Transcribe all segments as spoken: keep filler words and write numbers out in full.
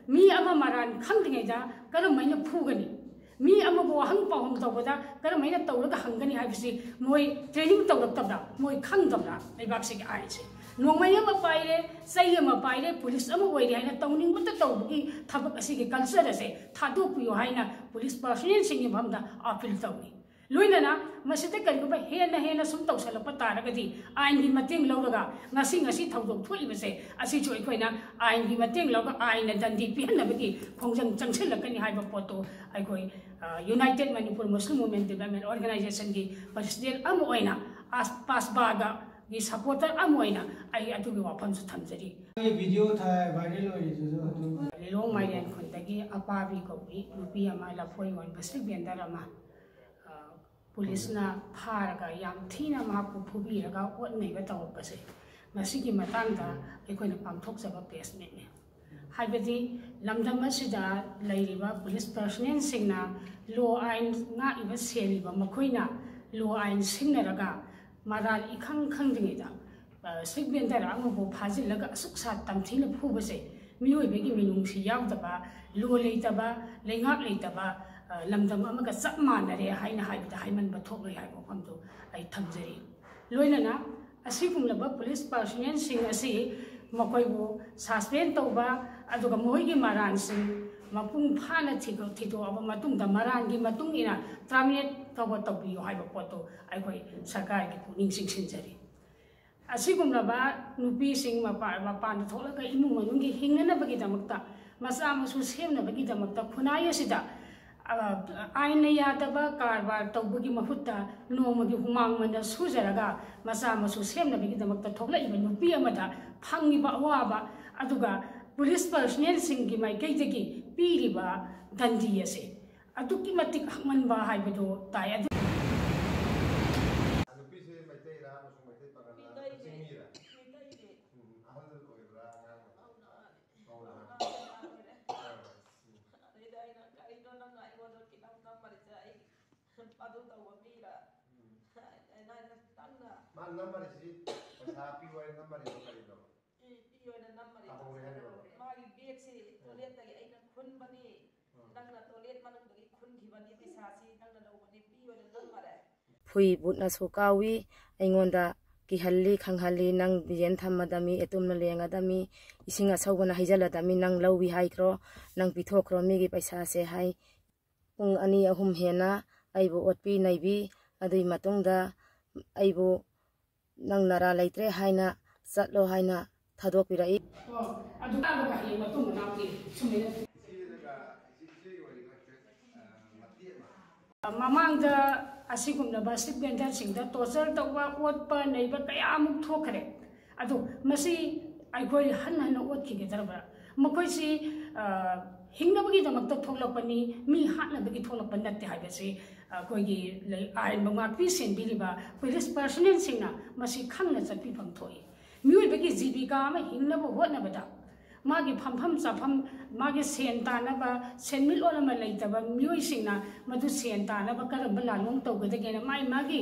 ꯃꯤ ꯑꯃ ꯃꯔꯥꯟ ꯈꯪꯗ꯭ꯔꯤꯉꯩꯗ ꯀꯔꯝꯍꯥꯏꯅ ꯐꯨꯒꯅꯤ? ꯃꯤ ꯑꯃꯕꯨ ꯋꯥꯍꯪ ꯄꯥꯎꯍꯪ ꯇꯧꯕꯗ ꯀꯔꯝꯍꯥꯏꯅ ꯇꯧꯔꯒ ꯍꯪꯒꯅꯤ ꯍꯥꯏꯕꯁꯤ ꯃꯣꯏ training ꯇꯧꯔꯛꯇꯕ꯭ꯔꯥ? ꯃꯣꯏ ꯈꯪꯗꯕ꯭ꯔꯥ? ꯂꯩꯕꯥꯛꯁꯤꯒꯤ ꯑꯥꯏꯟꯁꯦ ꯅꯣꯡꯃꯩ ꯑꯃ ꯄꯥꯏꯔꯦ, ꯆꯩ ꯑꯃ ꯄꯥꯏꯔꯦ, ꯄꯨꯂꯤꯁ ꯑꯃ ꯑꯣꯏꯔꯦ ꯍꯥꯏꯅ ꯇꯧꯅꯤꯡꯕꯇ ꯇꯧꯕꯒꯤ ꯊꯕꯛ ꯑꯁꯤꯒꯤ culture ꯑꯁꯦ ꯊꯥꯗꯣꯛꯄꯤꯌꯨ ꯍꯥꯏꯅ ꯄꯨꯂꯤꯁ personnelꯁꯤꯡꯒꯤ ꯃꯐꯝꯗ appeal ꯇꯧꯅꯤ꯫ ꯂꯣꯏꯅꯅ ꯃꯁꯤꯗ ꯀꯔꯤꯒꯨꯝꯕ ꯍꯦꯟꯅ ꯍꯦꯟꯅ ꯁꯨꯝ ꯇꯧꯁꯜꯂꯛꯄ ꯇꯥꯔꯒꯗꯤ ꯑꯥꯏꯟꯒꯤ ꯃꯇꯦꯡ ꯂꯧꯔꯒ ꯉꯁꯤ ꯉꯁꯤ ꯊꯧꯗꯣꯛ ꯊꯣꯛꯏꯕꯁꯦ ꯑꯁꯤꯁꯨ ꯑꯩꯈꯣꯏꯅ ꯑꯥꯏꯟꯒꯤ ꯃꯇꯦꯡ ꯂꯧꯔꯒ ꯑꯥꯏꯟꯅ ꯗꯟꯗꯤ ꯄꯤꯍꯟꯅꯕꯒꯤ ꯈꯣꯡꯖꯪ ꯆꯪꯁꯤꯜꯂꯛꯀꯅꯤ ꯍꯥꯏꯕ ꯄꯣꯠꯇꯨ ꯑꯩꯈꯣꯏ, ꯑ, United Manipur Muslim Women Development Organizationꯒꯤ president ꯑꯃ ꯑꯣꯏꯅ ꯑꯁ-, ꯄꯥꯁꯕꯥꯒꯒꯤ supporter ꯑꯃ ꯑꯣꯏꯅ ꯑꯩ ꯑꯗꯨꯒꯤ ꯋꯥꯐꯝꯁꯨ ꯊꯝꯖꯔꯤ꯫ ꯅꯪꯒꯤ video ꯊꯥꯏ viral ꯑꯣꯏꯔꯤꯗꯨꯁꯨ ꯑꯗꯨꯝ꯫ ꯂꯤꯂꯣꯡ ꯃꯥꯏꯔꯦꯟ ꯈꯨꯟꯗꯒꯤ ꯑꯄꯥꯕꯤ ꯀꯧꯕꯤ ꯅꯨꯄꯤ ꯑꯃ, ꯂꯐꯣꯏ ꯌꯣꯟꯕ street vendor ꯑꯃ, ꯑ, ꯄꯨꯂꯤꯁꯅ ꯐꯥꯔꯒ ꯌꯥꯝ ꯊꯤꯅ ꯃꯍꯥꯛꯄꯨ ꯐꯨꯕꯤꯔꯒ ꯑꯣꯠ ꯅꯩꯕ ꯇꯧꯔꯛꯄꯁꯦ, ꯃꯁꯤꯒꯤ ꯃꯇꯥꯡꯗ ꯑꯩꯈꯣꯏꯅ ꯄꯥꯡꯊꯣꯛꯆꯕ press meetꯅꯤ꯫ ꯍꯥꯏꯕꯗꯤ ꯂꯝꯗꯝ ꯑꯁꯤꯗ ꯂꯩꯔꯤꯕ ꯄꯨꯂꯤꯁ personnelꯁꯤꯡꯅ law ꯑꯥꯏꯟ ꯉꯥꯛꯏꯕ ꯁꯦꯜꯂꯤꯕ ꯃꯈꯣꯏꯅ law ꯑꯥꯏꯟ ꯁꯤꯡꯅꯔꯒ ꯃꯔꯥꯜ ꯏꯈꯪ ꯈꯪꯗ꯭ꯔꯤꯉꯩꯗ, ꯑ, street vendor ꯑꯃꯕꯨ ꯐꯥꯖꯤꯜꯂꯒ ꯑꯁꯨꯛ ꯁꯥ ꯇꯝꯊꯤꯅ ꯐꯨꯕꯁꯦ ꯃꯤꯑꯣꯏꯕꯒꯤ ꯃꯤꯅꯨꯡꯁꯤ ꯌꯥꯎꯗꯕ, law ꯂꯩꯇꯕ, ꯂꯩꯉꯥꯛ ꯂꯩꯇꯕ, ꯑ, ꯂꯝꯗꯝ ꯑꯃꯒ ꯆꯞ ꯃꯥꯟꯅꯔꯦ ꯍꯥꯏꯅ ꯍꯥꯏꯕꯗ ꯍꯥꯏꯃꯟꯕ ꯊꯣꯛꯂꯣꯏ ꯍꯥꯏꯕ ꯋꯥꯐꯝꯗꯨ ꯑꯩ ꯊꯝꯖꯔꯤ꯫ ꯂꯣꯏꯅꯅ ꯑꯁꯤꯒꯨꯝꯂꯕ ꯄꯨꯂꯤꯁ personnelꯁꯤꯡ ꯑꯁꯤ ꯃꯈꯣꯏꯕꯨ suspend ꯇꯧꯕ, ꯑꯗꯨꯒ ꯃꯈꯣꯏꯒꯤ ꯃꯔꯥꯟꯁꯤꯡ ꯃꯄꯨꯡ ꯐꯥꯅ ꯊꯤꯗꯣꯛ-, ꯊꯤꯗꯣꯛꯑꯕ ꯃꯇꯨꯡꯗ ꯃꯔꯥꯟꯒꯤ ꯃꯇꯨꯡ ꯏꯟꯅ terminate ꯇꯧꯕ ꯇꯧꯕꯤꯌꯨ ꯍꯥꯏꯕ ꯄꯣꯠꯇꯨ ꯑꯩꯈꯣꯏ ꯁꯔꯀꯥꯔꯒꯤ ꯄꯨꯛꯅꯤꯡ ꯆꯤꯡꯁꯤꯟꯖꯔꯤ꯫ ꯑꯁꯤꯒꯨꯝꯂꯕ ꯅꯨꯄꯤꯁꯤꯡ ꯃꯄꯥ-, ꯃꯄꯥꯟꯗ ꯊꯣꯛꯂꯒ ꯏꯃꯨꯡ ꯃꯅꯨꯡꯒꯤ ꯍꯤꯡꯅꯅꯕꯒꯤꯗꯃꯛꯇ, ꯃꯆꯥ ꯃꯁꯨ ꯁꯦꯝꯅꯕꯒꯤꯗꯃꯛꯇ ꯈꯨꯟꯅꯥꯏ ꯑꯁꯤꯗ, ꯑ, ꯑꯥꯏꯟꯅ ꯌꯥꯗꯕ ꯀꯔꯕꯥꯔ ꯇꯧꯕꯒꯤ ꯃꯍꯨꯠꯇ ꯅꯣꯡꯃꯒꯤ ꯍꯨꯃꯥꯡ ꯃꯟꯅ ꯁꯨꯖꯔꯒ ꯃꯆꯥ ꯃꯁꯨ ꯁꯦꯝꯅꯕꯒꯤꯗꯃꯛꯇ ꯊꯣꯛꯂꯛꯏꯕ ꯅꯨꯄꯤ ꯑꯃꯗ ꯐꯪꯉꯤꯕ ꯑꯋꯥꯕ, ꯑꯗꯨꯒ ꯄꯨꯂꯤꯁ personnelꯁꯤꯡꯒꯤ ꯃꯥꯏꯀꯩꯗꯒꯤ ꯄꯤꯔꯤꯕ ꯗꯟꯗꯤ ꯑꯁꯦ ꯑꯗꯨꯛꯀꯤ ꯃꯇꯤꯛ ꯍꯛꯃꯟꯕ ꯍꯥꯏꯕꯗꯨ ꯇꯥꯏ꯫ ꯑꯗꯨ ꯅꯨꯄꯤꯁꯦ ꯃꯩꯇꯩꯔꯥ ꯑꯃꯁꯨꯡ ꯃꯩꯇꯩ ꯄꯥꯉꯜꯔꯥ? ꯃꯩꯇꯩꯅꯦ꯫ ꯀꯛꯆꯤꯡ ꯃꯤꯔꯥ? ꯃꯩꯇꯩꯅꯦ꯫ ꯎꯝ, ꯑꯍꯜ ꯑꯣꯏꯕ꯭ꯔꯥ, ꯑꯉꯥꯡ ꯑꯣꯏꯕ꯭ꯔꯥ? ꯃꯧ ꯅꯍꯥꯅꯤ꯫ ꯃꯧ ꯅꯍꯥꯅꯤ꯫ ꯃꯧ ꯅꯍꯥꯅꯤ꯫ ꯑꯣꯏꯔꯦ꯫ ꯑꯥ, ꯎꯝ꯫ ꯑꯗꯩꯗ ꯑꯩꯅ, "ꯀꯔꯤꯅꯣ ꯅꯪꯅ ꯑꯩꯉꯣꯟꯗ ꯈꯤꯇꯪ ꯅꯝꯃꯔꯤꯁꯦ? ꯑꯩ ꯑꯗꯨ ꯇꯧꯕ ꯃꯤꯔꯥ?" ꯎꯝ꯫ ꯑꯩꯅ, "ꯑꯩꯅ ꯈꯤꯇꯪꯅ" ꯃꯥ ꯅꯝꯃꯔꯤꯁꯤ ꯄꯩꯁꯥ ꯄꯤꯌꯨ ꯍꯥꯏꯅ ꯅꯝꯃꯔꯤꯔꯣ ꯀꯔꯤꯅꯣ? ꯄꯤ, ꯄꯤ ꯑꯣꯏꯅ ꯅꯝꯃꯔꯤꯁꯦ꯫ ꯇꯧꯍꯧꯔꯦ ꯍꯥꯏꯔꯣ? ꯃꯥꯒꯤ ꯕꯦꯒꯁꯤ ꯎꯝ꯫ Toiletꯇ ꯅꯪꯅ ꯇꯣꯏꯂꯦꯠ ꯃꯅꯨꯡꯗꯒꯤ ꯈꯨꯟꯈꯤꯕꯅꯤ, ꯄꯩꯁꯥꯁꯤ ꯅꯪꯅ ꯂꯧꯕꯅꯤ, ꯄꯤꯌꯣꯅ ꯅꯝꯃꯔꯦ꯫ ꯐꯨꯏ ꯕꯨꯠꯅꯁꯨ ꯀꯥꯎꯏ, ꯑꯩꯉꯣꯟꯗ ꯀꯤꯍꯜꯂꯤ, ꯈꯪꯍꯜꯂꯤ, "ꯅꯪ ꯕꯤꯖꯦꯟ ꯊꯝꯃꯗꯃꯤ, ꯑꯦꯇꯨꯝꯅ ꯂꯦꯡꯉꯗꯃꯤ, ꯏꯁꯤꯡ ꯑꯁꯧꯕꯅ ꯍꯩꯖꯜꯂꯗꯃꯤ, ꯅꯪ ꯂꯧꯏ ꯍꯥꯏꯈ꯭ꯔꯣ, ꯅꯪ ꯄꯤꯊꯣꯛꯈ꯭ꯔꯣ ꯃꯤꯒꯤ ꯄꯩꯁꯥꯁꯦ" ꯍꯥꯏ꯫ ꯄꯨꯡ ꯑꯅꯤ ꯑꯍꯨꯝ ꯍꯦꯟꯅ ꯑꯩꯕꯨ ꯑꯣꯠꯄꯤ ꯅꯩꯕꯤ꯫ ꯑꯗꯨꯒꯤ ꯃꯇꯨꯡꯗ ꯑꯩꯕꯨ "ꯅꯪ ꯅꯔꯥ ꯂꯩꯇ꯭ꯔꯦ" ꯍꯥꯏꯅ, "ꯆꯠꯂꯣ" ꯍꯥꯏꯅ ꯊꯥꯗꯣꯛꯄꯤꯔꯛꯏ꯫ ꯑꯣ, ꯑꯗꯨ ꯇꯥꯕꯒ ꯍꯌꯦꯡ ꯃꯇꯨꯡ ꯃꯅꯥꯎꯗꯤ ꯁꯨꯃꯥꯏꯅ ꯃꯃꯥꯡꯗ ꯑꯁꯤꯒꯨꯝꯂꯕ ꯁ꯭ꯇ꯭ꯔꯤꯠ ꯚꯦꯟꯗꯔꯁꯤꯡꯗ ꯇꯣꯔꯆꯔ ꯇꯧꯕ, ꯑꯣꯠꯄ, ꯅꯩꯕ ꯀꯌꯥꯃꯨꯛ ꯊꯣꯛꯈ꯭ꯔꯦ꯫ ꯑꯗꯣ ꯃꯁꯤ ꯑꯩꯈꯣꯏ ꯍꯟꯅ ꯍꯟꯅ ꯑꯣꯠꯈꯤꯒꯗ꯭ꯔꯕ꯭ꯔꯥ? ꯃꯈꯣꯏꯁꯤ, ꯑ, ꯍꯤꯡꯅꯕꯒꯤꯗꯃꯛꯇ ꯊꯣꯛꯂꯛꯄꯅꯤ, ꯃꯤ ꯍꯥꯠꯅꯕꯒꯤ ꯊꯣꯛꯂꯛꯄ ꯅꯠꯇꯦ ꯍꯥꯏꯕꯁꯤ ꯑꯩꯈꯣꯏꯒꯤ ꯂꯩ-, ꯑꯥꯏꯟꯕꯨ ꯉꯥꯛꯄꯤ ꯁꯦꯟꯕꯤꯔꯤꯕ ꯄꯨꯂꯤꯁ ꯄꯔꯁꯣꯅꯦꯜꯁꯤꯡꯅ ꯃꯁꯤ ꯈꯪꯅ ꯆꯠꯄꯤꯐꯝ ꯊꯣꯛꯏ꯫ ꯃꯤꯑꯣꯏꯕꯒꯤ ꯖꯤꯕꯤꯀꯥ ꯑꯃ ꯍꯤꯡꯅꯕ ꯍꯣꯠꯅꯕꯗ ꯃꯥꯒꯤ ꯐꯝꯐꯝ ꯆꯥꯐꯝ, ꯃꯥꯒꯤ ꯁꯦꯟ ꯇꯥꯅꯕ ꯁꯦꯟꯃꯤꯠꯂꯣꯟ ꯑꯃ ꯂꯩꯇꯕ ꯃꯤꯑꯣꯏꯁꯤꯡꯅ ꯃꯗꯨ ꯁꯦꯟ ꯇꯥꯅꯕ ꯀꯔꯝꯕ ꯂꯥꯂꯣꯡ ꯇꯧꯒꯗꯒꯦꯅ ꯃꯥꯒꯤ ꯃꯥꯒꯤ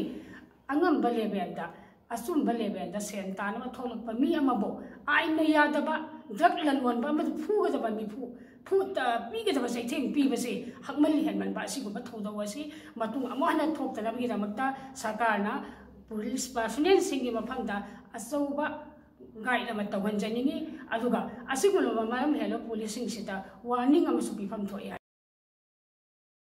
ꯑꯉꯝꯕ ꯂꯦꯚꯦꯜꯗ, ꯑꯆꯨꯝꯕ ꯂꯦꯚꯦꯜꯗ ꯁꯦꯟ ꯇꯥꯅꯕ ꯊꯣꯛꯂꯛꯄ ꯃꯤ ꯑꯃꯕꯨ ꯑꯥꯏꯟꯅ ꯌꯥꯗꯕ ꯗ꯭ꯔꯒ ꯂꯂꯣꯟꯕ ꯑꯃꯗ ꯐꯨꯒꯗꯕ ꯃꯤꯐꯨ, ꯐꯨ-, ꯇ-, ꯄꯤꯒꯗꯕ ꯆꯩꯊꯦꯡ ꯄꯤꯕꯁꯤ ꯍꯛꯃꯜ ꯍꯦꯟꯃꯟꯕ ꯑꯁꯤꯒꯨꯝꯕ ꯊꯧꯗꯧ ꯑꯁꯤ ꯃꯇꯨꯡ ꯑꯃꯨꯛ ꯍꯟꯅ ꯊꯣꯛꯇꯅꯕꯒꯤꯗꯃꯛꯇ ꯁꯔꯀꯥꯔꯅ ꯄꯨꯂꯤꯁ ꯄꯥꯔꯁꯣꯅꯦꯜꯁꯤꯡꯒꯤ ꯃꯐꯝꯗ ꯑꯆꯧꯕ ꯒꯥꯏꯗ ꯑꯃ ꯇꯧꯍꯟꯖꯅꯤꯡꯏ꯫ ꯑꯗꯨꯒ ꯑꯁꯤꯒꯨꯝꯂꯕ ꯃꯔꯝ ꯍꯦꯜꯂꯕ ꯄꯨꯂꯤꯁꯁꯤꯡꯁꯤꯗ ꯋꯥꯔꯅꯤꯡ ꯑꯃꯁꯨ ꯄꯤꯐꯝ ꯊꯣꯛꯏ ꯍꯥꯏ꯫